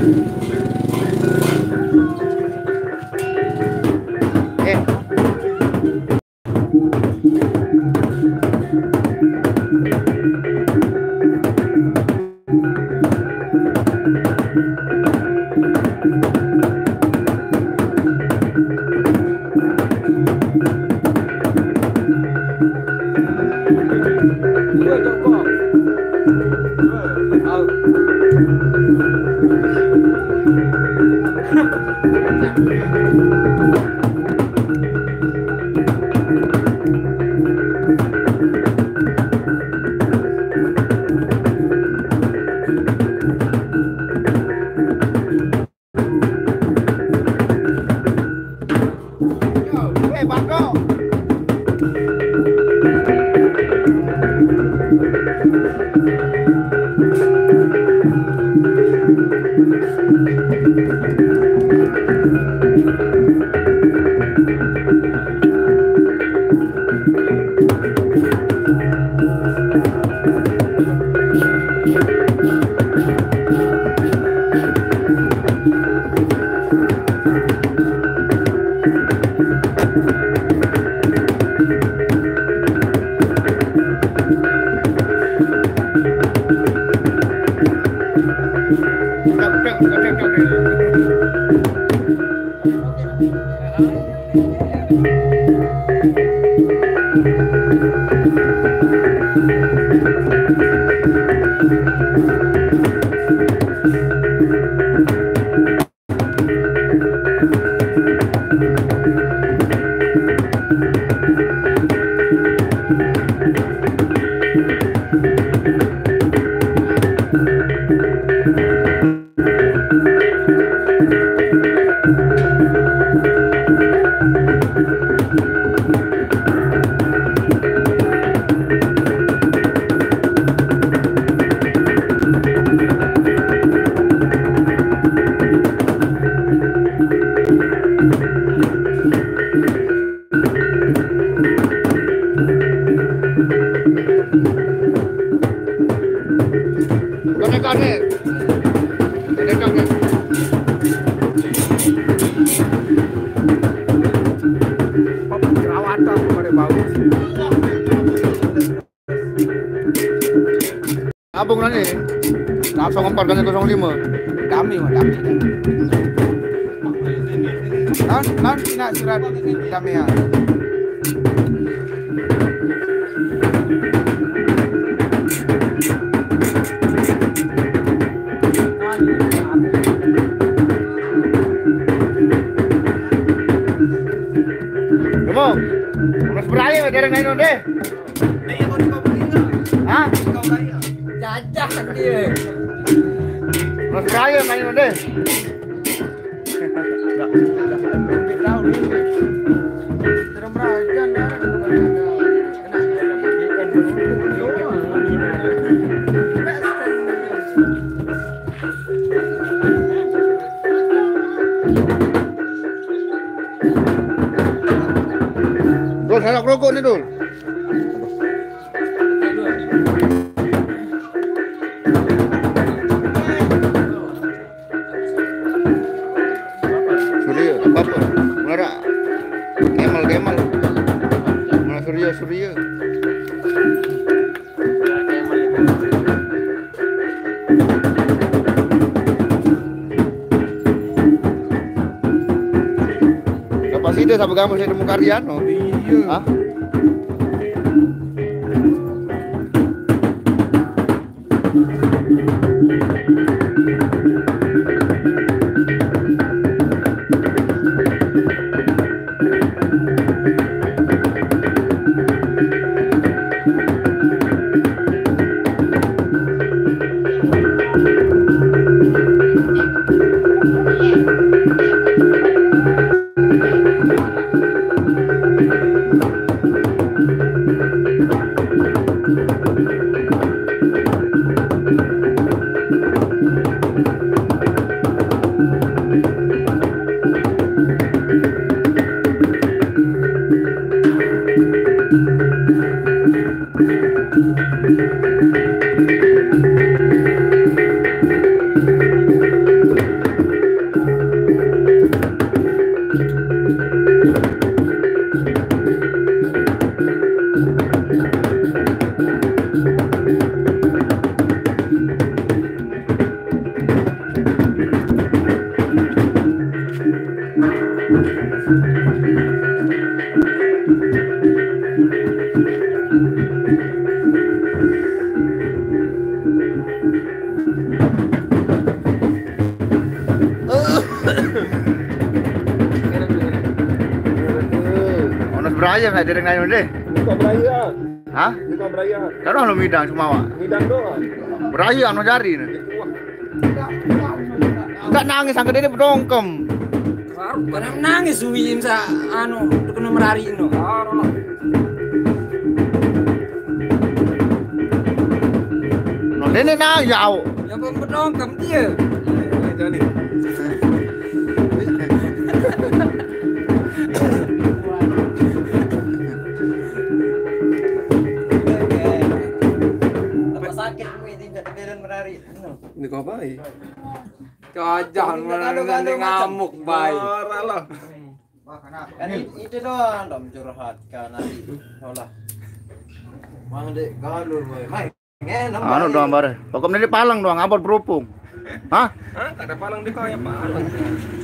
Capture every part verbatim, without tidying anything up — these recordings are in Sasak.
Eh. Kone, kone. Kone, kone. Jerawatan pada bau. Abang nani, langsung empat kali kosong lima. Dami, wah, dami. Lan, lan, kena surat dami ya. Kamu, harus berani, dari naik deh. Hah? Jajah dia. Mas Raya main deh. Dul, saya rokok nih, Dul. Surya, apa-apa. Mula rak. Kemal, kemal. Mula Surya, Surya. Kapasiti sa pagamos sa imong karyan, no? Iya. Ha? Aja nggak dereng naik deh. Buka beraye. Hah? Buka beraye. Kalau lu midang semua. Midang doang. Beraye anu jari nih. Enggak nangis angkat dia bedongkem. Baru barang nangis Uwin sa anu kena merari no. No dene nangis ya au. Ya kok bedongkem dia. Jadi. Tambah sakit gue tingkat beren merari. Ini kau apa? Cocok mana nanti ngamuk, bay. Marah lah. Kan itu doang dong curhat kan nanti. Olah. Mang dek galur, bay. Mai. Anu doang bare. Pokoknya di palang doang, abot berhubung. Hah? Hah? Ada palang di kau ya, palang.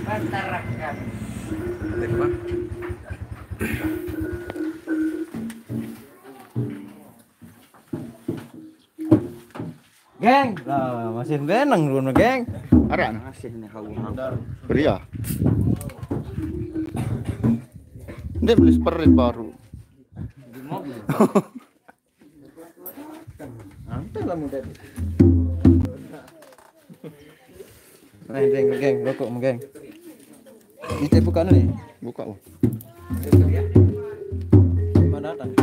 Bentar kan. Geng, lah masih benang dulu, geng. Ada nih. Masih nih kau hang. Pria. Dia beli sprit baru. Di mobil. Nanti lah muda. Nah, geng, geng, rokok, geng. Ini buka nih. Buka, oh. Mana datang?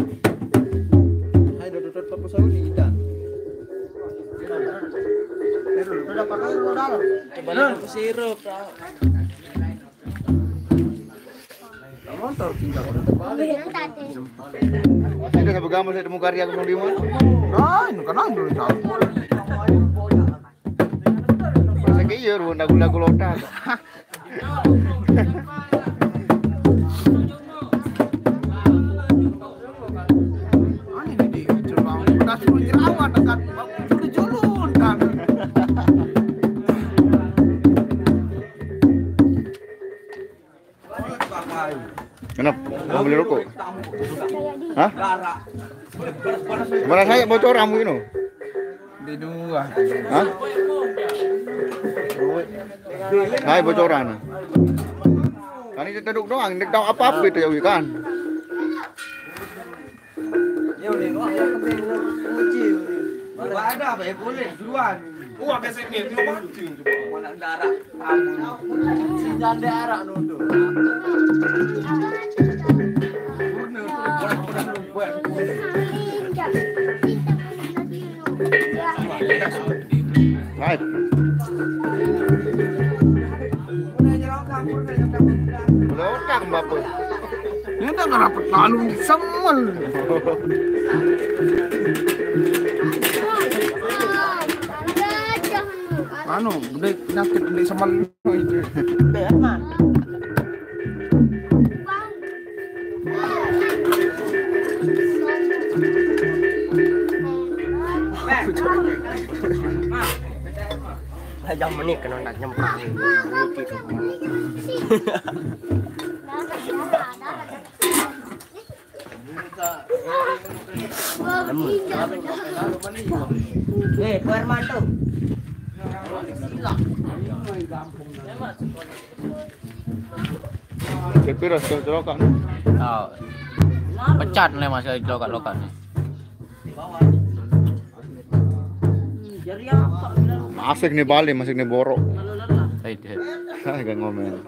Hai, duduk, duduk, duduk, sahur di Idan. Udah pakai dulu dalam. Coba aku sirup, tau. Motor pindah. Tidak sampai kamu saya temu karya aku di mana? Nah, ini kan dulu tahu. Masa ke iya, ruang lagu-lagu lontar. Ani ni dia, coba. Dah suruh jerawat dekat julu-julu, kan. Kenapa? Mau beli rokok? Hah? Mana saya bocoran mu ini? Di dua. Hah? Hai bocoran. Kan itu teduk doang, ndak tahu apa-apa itu ya, Wi, kan. Ya udah, wah, ya kembali uji. Ada apa ya, boleh duluan. Wah, kesek nih, itu apa? Mana darah. Sinyal daerah nuduh. Right. Belakang, Bapak. Ini udah ngerapat lalu semel. Anu, gede penyakit, gede semel itu. Lah, jam menit kena nak nyemprang. Eh, Pak Hermanto. Tapi rasa celokan. Tahu. Pecat nih masih celokan-celokan nih. Asik nih Bali, asik nih Boro. Hai deh. Gak ngomel.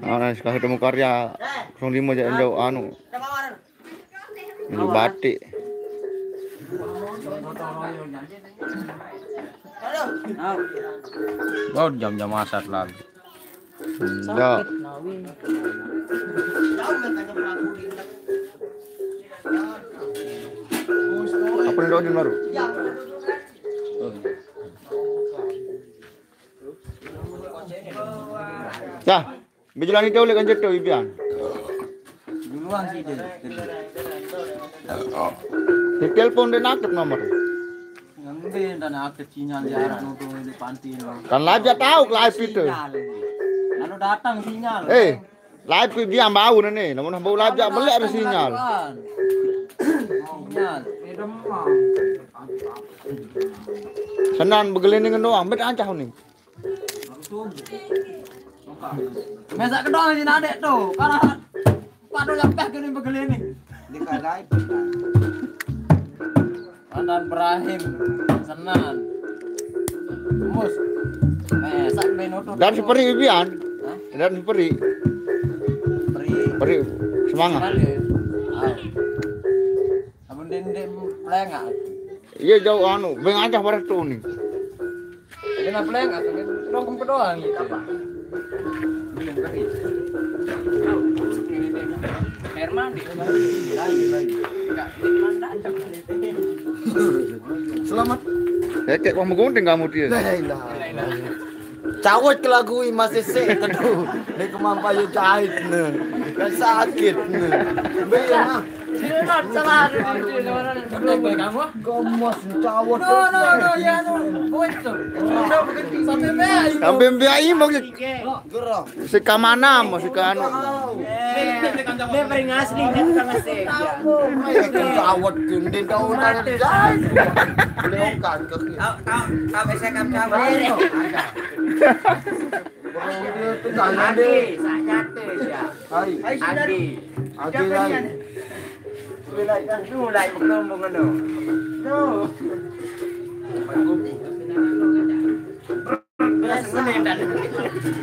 Nah, kasih temu karya kosong lima aja jauh anu. Ini batik. Oh, jam-jam asar lagi. Enggak. Apa nih doain baru? Ya. Bijalan itu oleh kan jatuh Ibian. Duluan sih dia. Di telepon dia nakep nomor. Yang dia dan aktif sinyal di arah nutu di panti lo. Kan laja tahu ke live itu. Lalu datang sinyal. Eh, live ke dia bau nih, namun bau laja belek ada sinyal. Sinyal. Senan begelining doang, bet ancah nih. Mesak kedong sing adek tuh. Karena padu sampai kene begelining. Dikalai. Mantan Ibrahim, Senan. Mus. Mesak ben utut. Dan seperti Ibian. Hah? Dan seperti. Peri. Peri. Semangat. Balik. Ah. Amun dendek pelengak. Iya, jauh anu, beng aja pada tuh nih. Kena pelengak, kan? Nongkrong pedoang gitu. Apa? Belum kering. Air mandi. Lagi, lagi. Enggak, belum datang. Selamat. Eh, kayak wong menggunting kamu dia. La ilaha. Cawet ke lagu i masih sik kedu. Nek kemampa yo jahit ne. Kan sakit ne. Bener nah. Gomos cawet. No, no, no, ya no. Wes tuh. Sampai B A I. Sampai B A I mau gitu. Gerah. Si kamana mau si kanu. Dia paling asli, dia tukang ngasih. Cawet gini daun dari jahit. Boleh okan ke. Tahu, tahu, tahu saya kamu tahu. Andi, saya jatuh ya. Hai. Andi. Andi lain. Dulu lah, belum mengenal. Tuh.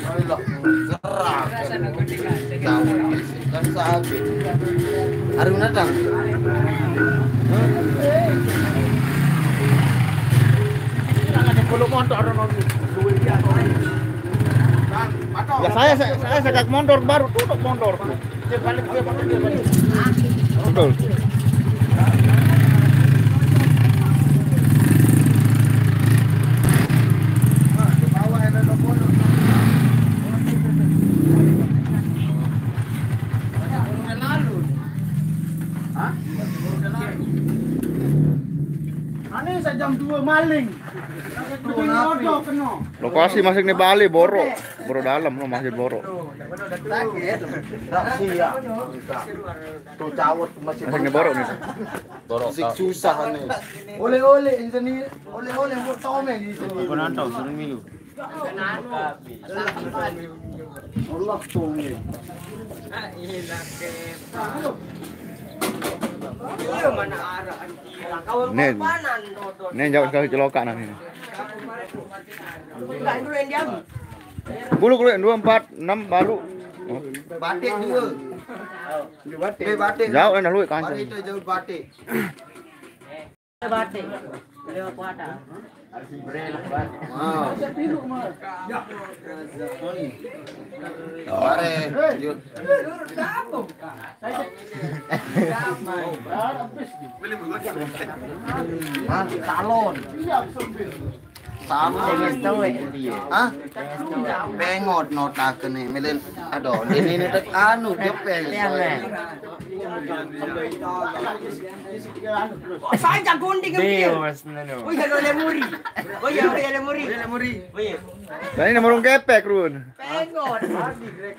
Ayolah, gerah. Tahu, kan sakit. Hari datang. Kalau motor, orang. Ya, saya, saya, saya segak mondor, baru tutup mondor. Dia balik, dia balik, dia balik. Betul. Hah? Ane sa jam dua maling. Lokasi masih nih Bali, Boro. Boro dalam no, masih Boro. Tuh cawet masih. Masih nih Boro nih. Boro. Masih susah nih. Oleh-oleh ini sini, oleh-oleh buat tome di sini. Aku nonton, suruh milu. Allah tome. Iya, mana arah. Nih, nih jauh sekali celokan nih. Bulu kulit dua, empat, enam baru. Oh. Batik dua. Batik. Eh, batik. Jauh dah lu kan. Batik itu jauh batik. Batik. Dia kuat dah. Wow. Mare, yuk. Hah? Salon. Salon. Hah? Pengot notak nih, melen. Aduh, ini, ini tek anu, jepel. Oh, saya jago nih. Oh, iya, lo lemuri. Oh, iya, lo lemuri. Lo lemuri. Oh, iya. Tadi nomor kepek, Run. Pengot.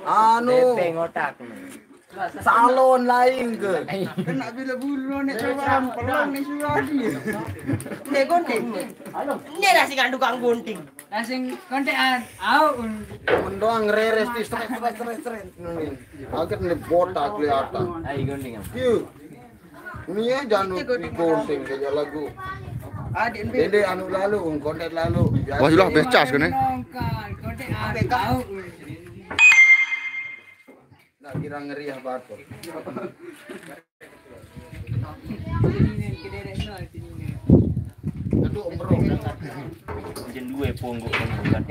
Anu. Pengotak. Salon lain ke? Kena bila bulu nek coba pelong nih sudah di. Nek gonting. Halo. Ini lah sing tukang gunting. Lah sing kontekan. Au. Mendoang reres di seret, seret, seret, seret. Nih. Agak nih botak kelihatan. Ayo gunting. Yuk. Ini ya jangan digunting saja lagu. Dede anu lalu, konten lalu. Wah, sudah becas kan, eh? Kontekan. Au. Nak kira ngeri apa tuh? Aduh, umroh. Jen dua punggu kan bukan.